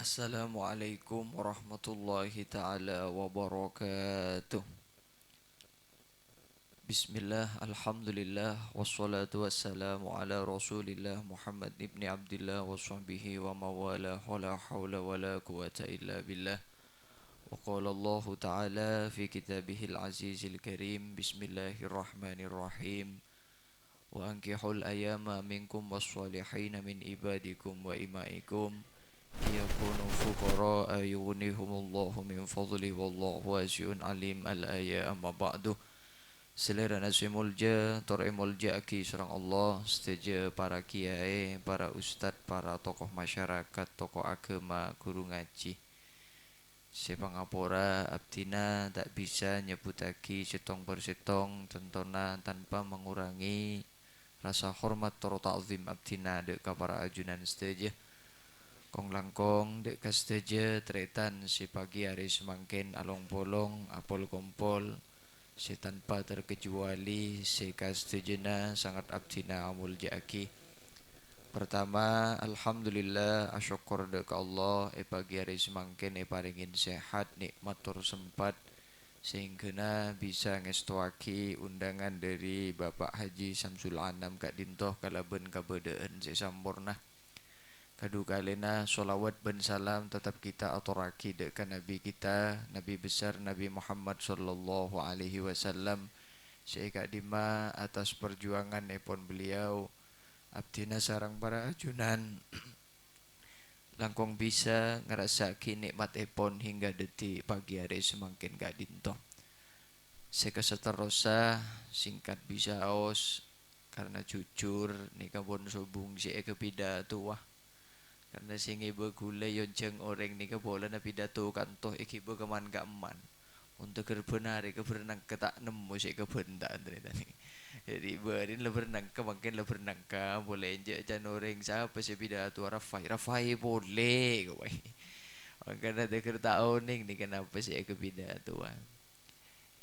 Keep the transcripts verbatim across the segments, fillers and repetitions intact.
Assalamualaikum warahmatullahi ta'ala wabarakatuh. Bismillah, alhamdulillah, wassalatu wassalamu ala rasulillah Muhammad ibni Abdillah wa sahbihi wa mawala, wa la hawla wa la quwwata illa billah. Wa qala Allahu ta'ala fi kitabihil azizil karim, bismillahirrahmanirrahim. Wa ankihul ayama minkum wassalihina min ibadikum wa ima'ikum, iyakunu fuqara'a yughnihumullahu min fadli, wallahu wasi'un alim. Al-aya, amma ba'du. Salèrana sè molja, tor èmolja'aghi sareng Allah, sadhâjâ para kiyaè, para ustad, para tokoh masyarakat, tokoh agama, ghuru ngajhi. Sè pangapora abdhina ta' bisa nyebbhuttaghi sèttong per sèttong, tantona tanpa mangorangè rasa hormat tor ta'zim abdhina dâ' ka para ajunan sadhâjâ. Kong-langkong dâ' ka sadhâjâ tarètan sè pagi arè samangkèn along-polong, apol-kompol, sè tanpa terkecuali sè ka sadhâjâna sanget abdhina amolja'aghi. Pertama, alhamdulillah, asokkor dâ' ka Allah, è pagi arè samangkèn èparèngè sehat, nè'mat, tor sempat, sehingghâna bisa ngèstowaghi undangan dâri Bapak Haji Samsul Anam ka'dinto kalabân kabâdâ'ân sè samporna. Kadhukalèna, sholawat bân salam tetep kita atorraghi dâ' ka Nabi kita, Nabi besar Nabi Muhammad sallallahu alaihi wasallam, sè è ka'dimma atas perjuangan èpon beliau, abdhina sareng para ajunan langkong bisa ngarassa'aghi nè'mat èpon hingga dâddhi pagi arè samangkèn ka'dinto. Sè kasaterrossa, singkat bisa aos, karna jujur, nèka pon sobung sè èkapidatowa. Karna sè ngèbâ ghulâ yonjhâng orèng nèka polana pidato kanto èghibâ ka'emman-ka'emman. Mon tèghâr bân arè kabhâr nangka ta' nemmo sè èkabhânta, tarètan. Jadi, bârin la bhâr nangka, mangkèn la bhâr nangka, polè enjâ' can orèng, sapa sè pidatowa? Rafai, Rafai polè, kowè. Mangkana tèghâr ta' onèng nèka napa sè èkapidatowa.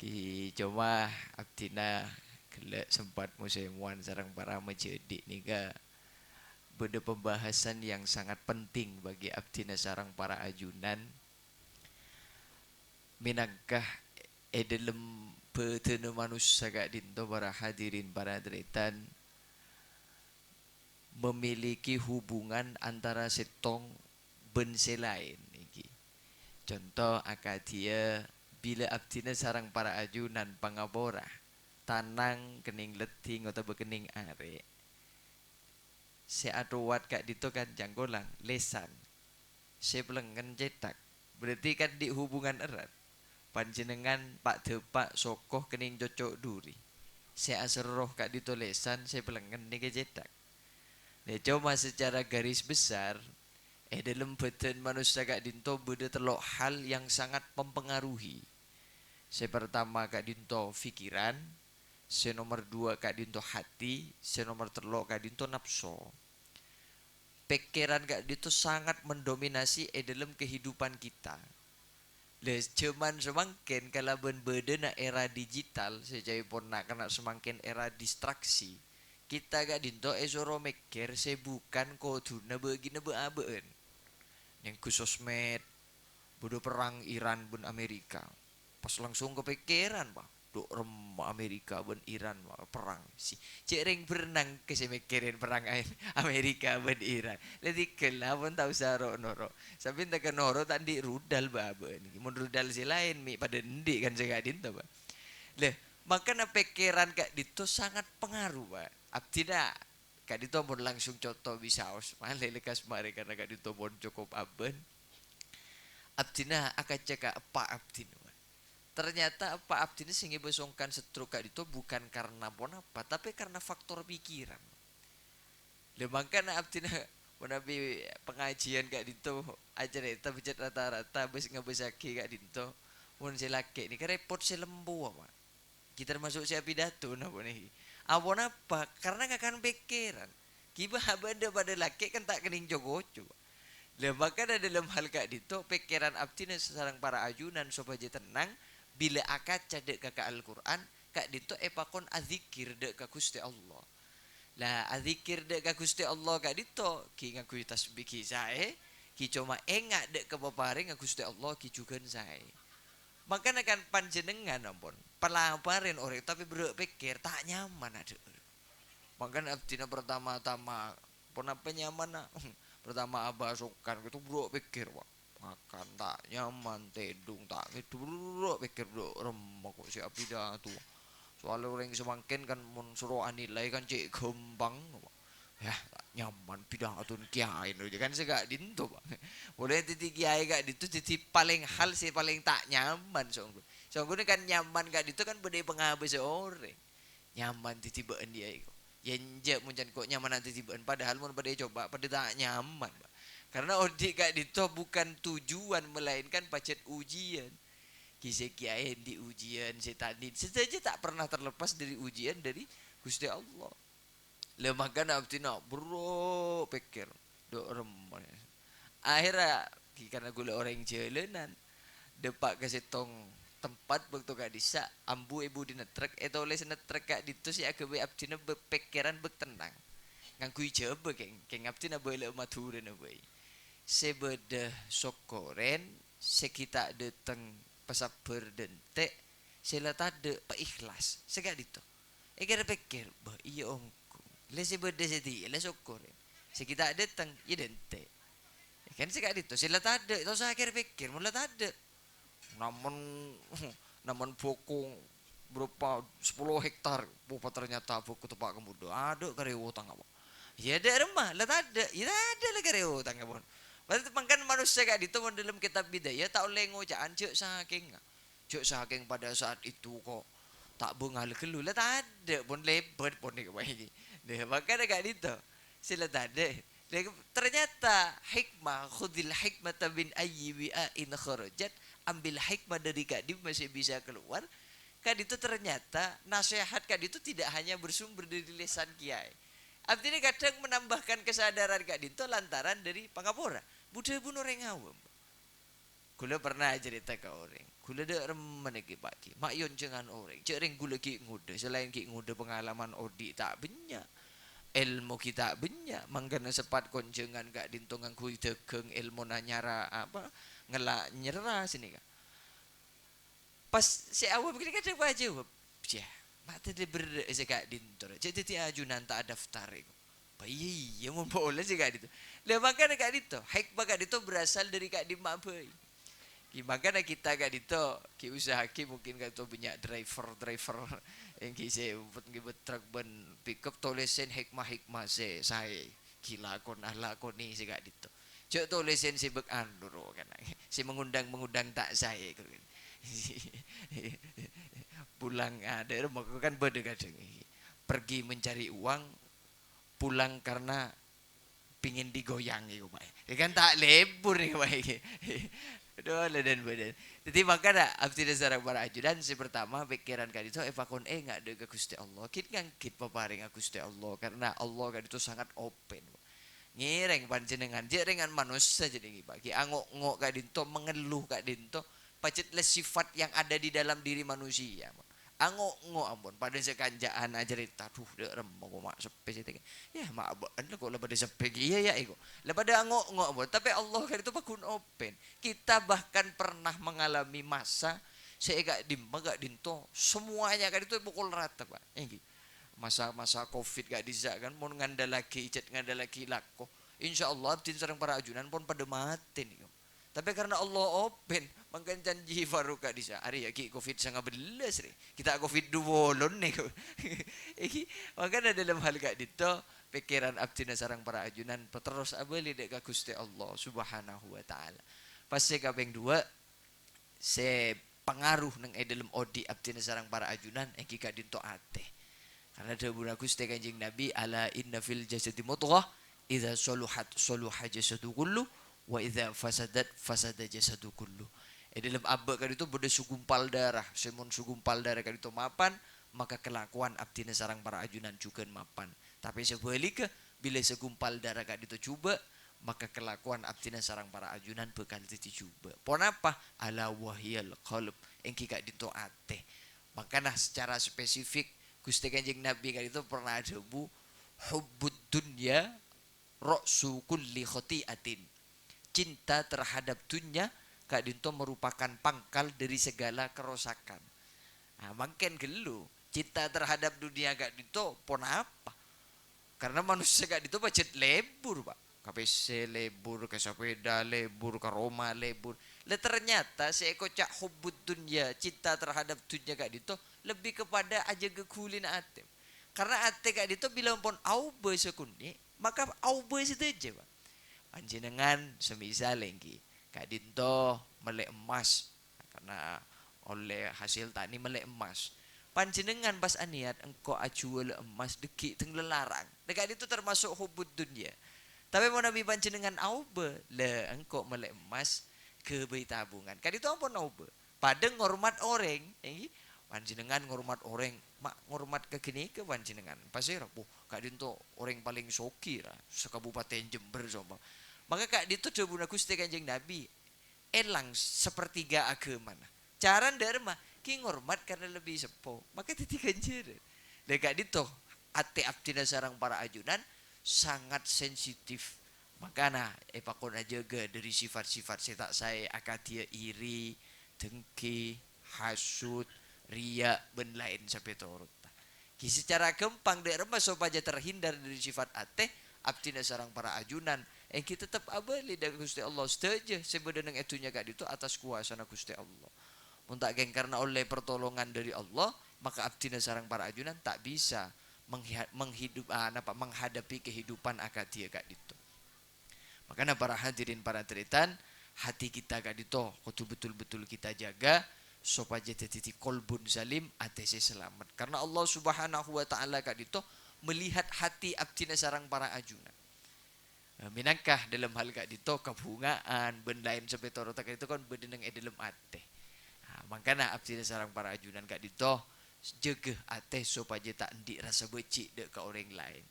Ghi, coma abdhina ghellâ' sempat mosemowan sareng para majhâdhi' nèka bâdâ pembahasan yang sangat penting bagi abdhina sareng para ajunan. Mènangka è dâlem bâdânna manossa ka'dinto, para hadirin, para tarètan, memiliki hubungan antara sèttong bân sè laèn nèka. Conto akadhiyâ, bilâ abdhina sareng para ajunan pangapora, tanang kennèng leddhing otabâ kennèng arè'. Sè atowat ka'dinto kan cangkolang, lèsan. Sè plengngen cèthak. Berarti kan andi' hubungan erat. Panjhennengngan pa'-dâpa' soko kennèng coco' dhuri. Sè aserro ka'dinto lèsan, sè plengngen nèka cèthak. Nè, coma secara garis besar, è dâlem bâdân manossa ka'dinto bâdâ tello' hal yang sangat mempengaruhi. Sè pertama ka'dinto pikiran, sè nomer dua ka'dinto hati, sè nomer tello' ka'dinto napso. Pèkkèran ka'dinto sangat mendominasi è dâlem kehidupan kita. Lha, jhâman samangkèn kalabân bâdâna era digital, sè ca'èpon na'-kana' samangkèn era distraksi, kita ka'dinto èsoro mèkkèr sè bukan kodhuna bâgina bâ'-abâ'ân. Nèngghu sosmed, bâdâ perrang Iran bân Amerika. Pas langsung kapèkkèran, pa'. Dhu' remma Amerika bân Iran, pa', perrang. Si, cè' rèng bârnang kè sè mèkkèrè perrang Amerika bân Iran. Lè, tèghâl, pon ta' osa ro'-noro'. Sampèyan ta' ka noro' ta' andi' rudal bâ'-abâ'ân. Mon rudal sè laèn, mè' padâ andi' kan sè ka'dinto, pa'. Lè, mangkana pèkkèran ka'dinto sangat pengaruh, pa'. Abdhina ka'dinto pon langsung conto bisaos. Malè lekkas marè karna ka'dinto pon cokop abân. Abdhina akaca ka eppa' abdhina. Ternyata eppa' abdhina sè ngèbâ songkan stroke ka'dinto bukan karna ponapa, tapè karna faktor pikiran. Lha, mangkana abdhina manabi pangajiân ka'dinto acarèta bhâjât rata-rata bâs ngabâsaghi ka'dinto. Mon sè lakè' nèka rèpot sè lempowa, pa'. Ghi' termasuk sè apidato napa nèka? Aponapa? Karna ngakan pèkkèran. Ghibâ abâ' dâ' padâ lakè' kan ta' kennèng co-ngoco. Lha, mangkana dâlem hal ka'dinto, pèkkèran abdhina sareng para ajunan sopajâ tennang, bilâ akaca dâ' ka, ka Al-Qur'an, ka'dinto èpakon adzikir dâ' ka Ghustè Allah. Lha, adzikir dâ' ka Ghustè Allah ka'dinto, ghi' ngangghuy tasbih ghi' saè, Ghi' coma enga' dâ' ka paparèngnga Ghustè Allah ghi' jhughân saè. Mangkana kan panjhennengngan ampon, palaparèn orèng tapè berrâ' pèkkèr, ta' nyaman adhâ'. Mangkana abdhina pertama-tama, ponapa nyamanna? Pertama abâ' sokan, ghi' berrâ' pèkkèr, Pak. Makan ta' nyaman, tèdung ta' ngèdhung, berrâ' pèkkèr, dâ' remma ko' sè apidato. Soalnya orèng samangkèn kan mon soro anilai kan cè' ghâmpang, Pak. Yah, ta' nyaman pidatona kèyaè, kan sè ka'dinto, Pak. Polè dhâddhi kèyaè ka'dinto dhâddhi palèng hal sè palèng ta' nyaman, songghuna. Songghuna kan nyaman ka'dinto kan bâdâ è pangabâssa orèng. Nyaman dhâddhi bâ'ân yâ èko. Yâ enjâ' mon can ko' nyamana dhâddhi bâ'ân, padahal mon padâ ècoba, padâ ta' nyaman, Pak. Karena odi' ka'dinto bukan tujuan, melainkan pajhât ujian. Ghi' sè kèyaè andi' ujian, sè tadâ', sadhâjâ ta' pernah terlepas dari ujian dari Ghustè Allah. La mangkana abdhina berrâ' pèkkèr, dâ' remma. Akhèrra, ghi' karna ghulâ orèng jhâlânan, dâpa' ka sèttong tempat bâkto ka'dissa', ambu è budina trek, ètolès trek ka'dinto sè aghâbây abdhina bâ-, pèkkèran bâk tennang. Ngangghuy Jhâbâ, kèng, kèng abdhina bâlâ'â Madhurâna bhâi. Sè bâdâ sokkorèn, sè ghi' ta' dâteng pasabbhâr dântè', sè la tadâ' paikhlas, sè ka'dinto. Èkèr-pèkkèr, "Bâh, iyâ ongghu. La sè bâdâ satèya, la sokkorè. Sè ghi' ta' dâteng, iyâ dântè'." Kan sè ka'dinto, sè la tadâ', ta' osa kèr-pèkkèr, mon la tadâ'. Namen, namen bhâko berapa, sepuluh hektar. Bâh, ternyata bhâko teppa' kemudâ. Adâ' karè otang apa? Iyâ, dâ' remma, la tadâ'. Iyâ, tadâ' la karè otang apa? Berarti mangkana manossa ka'dinto, mon dâlem kètab Bidayah, ta' ollè ngoca'an jhâ' sakèngnga. Jhâ' sakèng pada saat itu kok ta' bângal ghâllu, la tadâ' pon lèbât pon nèka bhâi. Nah, mangkana ka'dinto. Sè la tadâ'. Nah, ternyata hikmah, "Khudzil hikmata min ayyi wi'a'in kharajat", ambil hikmah dari ka'dimma sè bisa keluar. Ka'dinto ternyata nasèhat ka'dinto tidak hanya bersumber dari lisan kiai. Abdhina kadhâng menambahkan kesadaran ka'dinto lantaran dari pangapora. Bu-dhâbuna orèng awam. Ghulâ pernah acarèta ka orèng. Ghulâ dâ' remma nèka, Pak, ghi. Ma' èyonjhângan orèng. Jhâ' rèng ghulâ ghi' ngodâ. Sè laèn ghi' ngodâ pangalaman odi' ta' bânnya'. Èlmo ghi' ta' bânnya'. Mangkana seppat konjhângan ka'dinto ngangghuy dâgâng, èlmona nyara, apa, ngella' nyerra sanèka. Pas sè awam ghânèka kadhâng pas ajâwâb, "Yâ, ma' tadâ' berrâ' sè ka'dinto, jhâ' dhâddhi ajunan ta' adaftar èko." Bâh, iyâ, iyâ, mon polè sè ka'dinto. Lah, mangkana ka'dinto, hikmah ka'dinto berasal dari ka'dimma bhâi. Ghi, mangkana kita ka'dinto, ghi usahaghi mungkin ka'dinto bânnya' driver-driver èngghi sè ngebut truk bân pickup, tolèsè hikmah-hikmah sè saè. Ghi lakon, ah, lakonè sè ka'dinto. Jhâ' tolèsè sè bâk anu, ro, kan. Sè mengundang-mengundang ta' saè, kan. Pulang, ah, dâ' remma kan bâdâ kadhâng. Pergi mencari uang, pulang karena pingin digoyang, iku, Pak. Ya kan ta' lebur, iku, Pak. Aduh, la dân-bâdhân. Dhâddhi, mangkana abdhina sareng para ajunan, sè pertama, pèkkèran ka'dinto èpakon enga' dâ' ka Ghustè Allah. Ghi' nganggit paparèngnga Ghustè Allah, karena Allah ka'dinto sangat open. Ngèrèng panjhennengan, jhâ' rèngan manossa jhâ' nèka, Pak. Ghi' ango'-ngo' ka'dinto, mengeluh ka'dinto, pajhât la sifat yang ada di dalam diri manusia. Ango'-ngo' ampon, padâ sè kancaan acarèta, "Duh, dâ' remma ko' ma' seppè sè tèkè." Yâ, ma' bâ'ân la ko' la padâ seppè kèya, yâ, èko. La padâ ango'-ngo' ampon, tapè Allah ka'dinto paggun open. Kita bahkan pernah mengalami masa sè è ka'dimma ka'dinto, semuanya ka'dinto pokol rata, Pak. Èngghi. Masa-masa covid ka'dissa' kan, mon ngandalaghi, ijât ngandalaghi lako, insyaallah abdhina sareng para ajunan pon padâ matè nèko. Tapè karena Allah open, mangkana can Ji Faruk ka'dissa', arè yâ ghi' covid sanga bellâs rè, ghi' ta' covid du polo nèko. Èngghi, mangkana dâlem hal ka'dinto, pèkkèran abdhina sareng para ajunan paterros abâli dâ' ka Ghustè Allah Subhanahu wa Ta'ala. Pas sè kapèng duwâ', sè pangaruh neng è dâlem odi' abdhina sareng para ajunan èngghi ka'dinto atè. Karena dhâbuna Ghustè Kanjeng Nabi, "Ala inna fil jasadi mudghah, idza saluhat saluhal jasadu kullu, wa idza fasadat fasadal jasadu kullu." È dâlem abâ' ka'dinto bâdâ segumpal darah, sè mon segumpal darah ka'dinto mapan, maka kalakowan abdhina sareng para ajunan jhughân mapan. Tapè sabhâligghâ, bilâ segumpal darah ka'dinto jhubâ', maka kalakowan abdhina sareng para ajunan bhâkal dhâddhi jhubâ'. Ponapa? Ala wa hiyal qalb, èngghi ka'dinto atè. Mangkana secara spesifik, Ghustè Kanjeng Nabi ka'dinto pernah adhâbu, "Hubbud dunya ra'su kulli khati'atin." Cinta terhadap dunya ka'dhinto merupakan pangkal dari segala kerosakan. Nah, mangkèn ghâllu, cinta terhadap dunia ka'dhinto ponapa? Karena manossa ka'dhinto pajhât lebur, Pak. Ka P C lebur, ka sapèda lebur, ka roma lebur. Lah, ternyata sè èkoca' hubbud dunya, cinta terhadap dunya ka'dhinto, lebih kepada ajâgâ ghulina atè. Karena atè ka'dhinto bilâ pon aobâ sakonè', maka aobâ sadhâjâ, Pak. Panjhennengan semisal èngghi, ka'dhinto mellè emmas, karena ollè hasil tanè mellè emmas. Panjhennengan pas anèyat, "Engko' ajhuwâlâ emmas dhâggi' dhâng-, lârang." Lah, ka'dhinto termasuk hubbud dunya. Tapè mon manabi panjhennengan aobâ, "La, engko' mellè emmas ghâbây tabungan." Ka'dhinto ampon aobâ. Padâ ngormat orèng, èngghi. Panjhennengan ngormat orèng, ma' ngormat ka ghânèka panjhennengan. Pasèra, "Wah, ka'dhinto orèng palèng soghi, ra, sakabupaten Jember, sompama." Maka ka'dhinto dhâbuna Ghustè Kanjeng Nabi, èlang sapertiga aghâmana. Carana dâ' remma, ghi ngormat karena lebbi seppo, maka dhâddhi ghânjhârân. Lah, ka'dhinto atè abdhina sareng para ajunan sangat sensitif. Mangkana èpakon ajâgâ dhâri sifat-sifat sè ta' saè akadhiyâ iri, dengki, hasut, riya', bân laèn sapètorotta. Ghi sacara ghâmpang dâ' remma sopajâ terhindar dhâri sifat atè abdhina sareng para ajunan, èngghi tettep abâli dâ' Ghustè Allah sadhâjâ sè bâdâ neng è dhunnya ka'dhinto attas kobâsana Ghustè Allah. Mon ta' kèng karna ollè pertolongan dhâri Allah, maka abdhina sareng para ajunan ta' bisa menghi-, menghidup-, ah, napa, menghadapi kehidupan akadhiyâ ka'dhinto. Makana para hadirin, para tarètan, hati kita ka'dhinto kodhu betul-betul kita jaga sopajâ dhâddhi qalbun salim, atè sè salamet. Karna Allah Subhanahu wa Ta'ala ka'dhinto melihat hati abdhina sareng para ajunan. Eh, mènangka dâlem hal ka'dhinto, kabhunga'an bân laèn sapètorotta ka'dhinto kan bâdâ neng è dâlem atè. Nah, mangkana abdhina sareng para ajunan ka'dhinto jâgâ atè sopajâ ta' andi' rassa bâji' dâ' ka orèng laèn.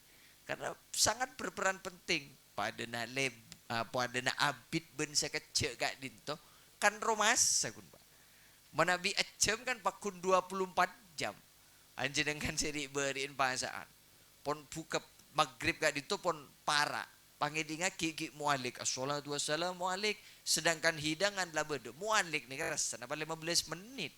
Karena sangat berperan penting. Padâna leb-, ah, padâna abit bân sakejjhâ' ka'dhinto kan romasa, ghun, Pak. Manabi ajâm kan pagghun dua puluh empat jam. Panjhennengan sè ri'-bâri'en pasa'an. Pon bukka' magrib ka'dhinto pon para'. Pangèdingngaghi ghi' mo'alèk, "Assalatu wassalamu alaik." Sedangkan hidangan la bâdâ. Mo'alèk nèka rassana pa lima belas mennit.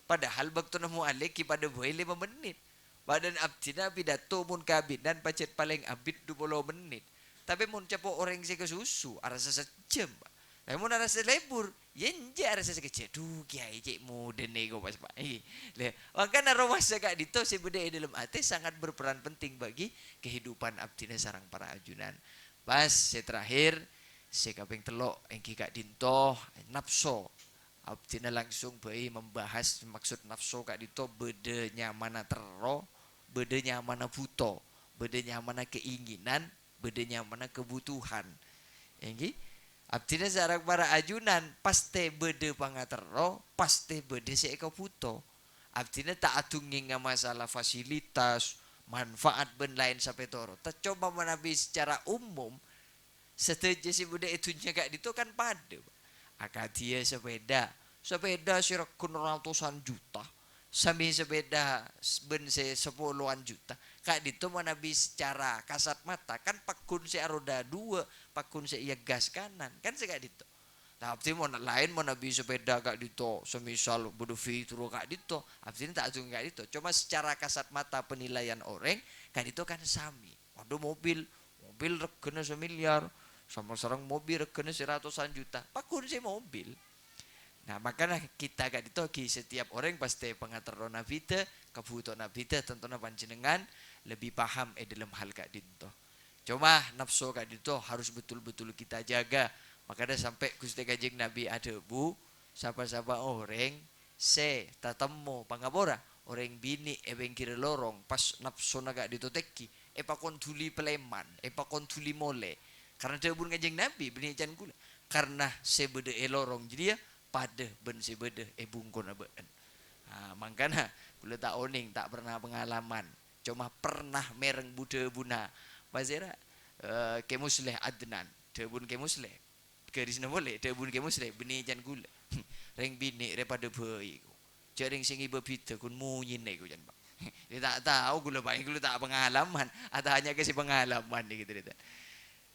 Padahal bâktona mo'alèk ghi' padâ bhâi lima mennit. Padahal abdhina pidato mon kabinan pajhât palèng abit dua puluh mennit. Tapè mon capo' orèng sè kasusu, arassa sajjhâm, Pak. Tapè mon arassa lebur, yâ enjâ' arassa sakejjhâ'. Dhu, Kèyaè cè' modâ nèko pas, Pak. Iyâ. Lah, mangkana romasa ka'dhinto sè bâdâ è dâlem atè sangat berperan penting bagi kehidupan abdhina sareng para ajunan. Pas sè terakhir, sè kapèng tello' èngghi ka'dhinto, napso. Abdhina langsung bhâi membahas maksud napso ka'dhinto bâdâ nyamana terro, bâdâ nyamana bhuto, bâdâ nyamana keinginan, bâdâ nyamana kebutuhan. Èngghi, abdhina sareng para ajunan pastè bâdâ pangaterro, pastè bâdâ sè èkabhuto. Abdhina ta' adhungngènga masalah fasilitas, manfaat, bân laèn sapètoro. Ta-, coma manabi secara umum, sadhâjâ sè bâdâ è dhunnya ka'dhinto kan padâ, Pak. Akadhiyâ sapèda, sapèda sè règhâna ratosan juta, samè sapèda s-, bân sè sapolowan juta, ka'dhinto manabi secara kasat mata kan pagghun sè aroda duwâ', pagghun sè iyâ gas kanan, kan sè ka'dhinto. Tapè mon laèn manabi sapèda ka'dhinto, semisal bâdâ fitur ka'dhinto, abdhina ta' adhungngèng ka'dhinto. Coma secara kasat mata penilaian orèng, ka'dhinto kan samè. Padâ mobil, mobil règhâna samilyar, sama sareng mobil règhâna sè ratosan juta. Pagghun sè mobil. Nah, makana kita ka'dhinto ghi setiap orèng pastè pangaterrona bhidhâ, kabhutowanna bhidhâ, tantona panjhennengan lebbi paham è dâlem hal ka'dhinto. Coma napso ka'dhinto harus betul-betul kita jaga. Makana sampè' Ghustè Kanjeng Nabi adhâbu, sapa-sapa orèng sè tatemmo, pangapora, orèng binè' è pèngghirra lorong, pas napsona ka'dhinto tèngghi, èpakon dhuli palèman, èpakon dhuli molè. Karna dhâbuna Kanjeng Nabi, "Bânnè can ghulâ, karna sè bâdâ è lorong jârèya padâ bân sè bâdâ è bungkona bâ'ân." Ah, mangkana ghulâ ta' onèng, ta' pernah pengalaman. Coma pernah mèreng bu-, dhâbuna, pasèra, eh, Kè Musleh Adnan. Dhâbuna Kè Musleh. Ghârisna polè, dhâbuna Kè Musleh, "Bânnè can ghulâ. Rèng binè' rè padâ bhâi, ko. Jhâ' rèng sè ngibâ bhidhâ, ghun monyèna, ko, can, Pak." Iyâ ta' tao ghulâ, Pak, ghulâ ta' pengalaman. Atanya ka sè pengalaman, nèka, tarètan.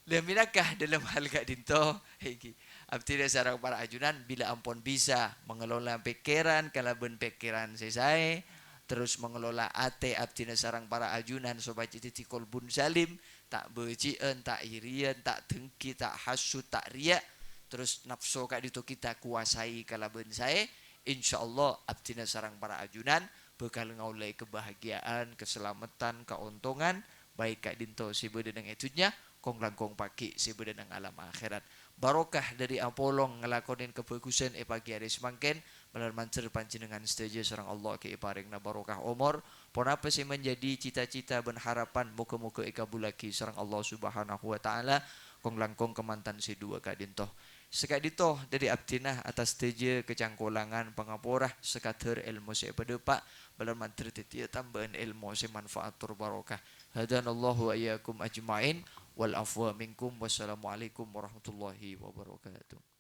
Lah, mènangka dâlâm hal ka'dinto, èngghi, abdhina sareng para ajunan bilâ ampon bisa mangelola pèkkèran kalabân pèkkèran sè saè, terros mangelola atè abdhina sareng para ajunan sopajâ dhâddhi kolbun salim, ta' bâji'ân, ta' irian, ta' dengghi, ta' hasud, ta' riya', terros napso ka'dinto kita kuasai kalabân saè, insyaallah abdhina sareng para ajunan bhâkal ngaollè kabahagiaan, kasalameddhân, kaontongan, baik ka'dinto sè bâdâ neng è dhunnya, kong-langkong pagghi' sè bâdâ neng alam akhèrat. Barokah dâri apolong ngalakonè kabhâghusân è pagi arè samangkèn, malar mandhâr panjhennengngan sadhâjâ sareng Allah ghi' èparèngana barokah omor. Ponapa sè manjhâdhi cita-cita bân harapan, moghâ-moghâ èkabhullaghi sareng Allah Subhanahu wa Ta'ala, kong-langkong kamantan sè duwâ' ka'dinto. Saka'dinto dâri abdhina atas sadhâjâ kacangkolangan pangapora sakadâr èlmo sè èpadâpa', malar mandhâr dhâddhiyâ tambâ'ân èlmo sè manfaat tor barokah. Hadanallahu wa iyyakum ajma'in, wal afwa minkum. Wassalamualaikum warahmatullahi wabarakatuh.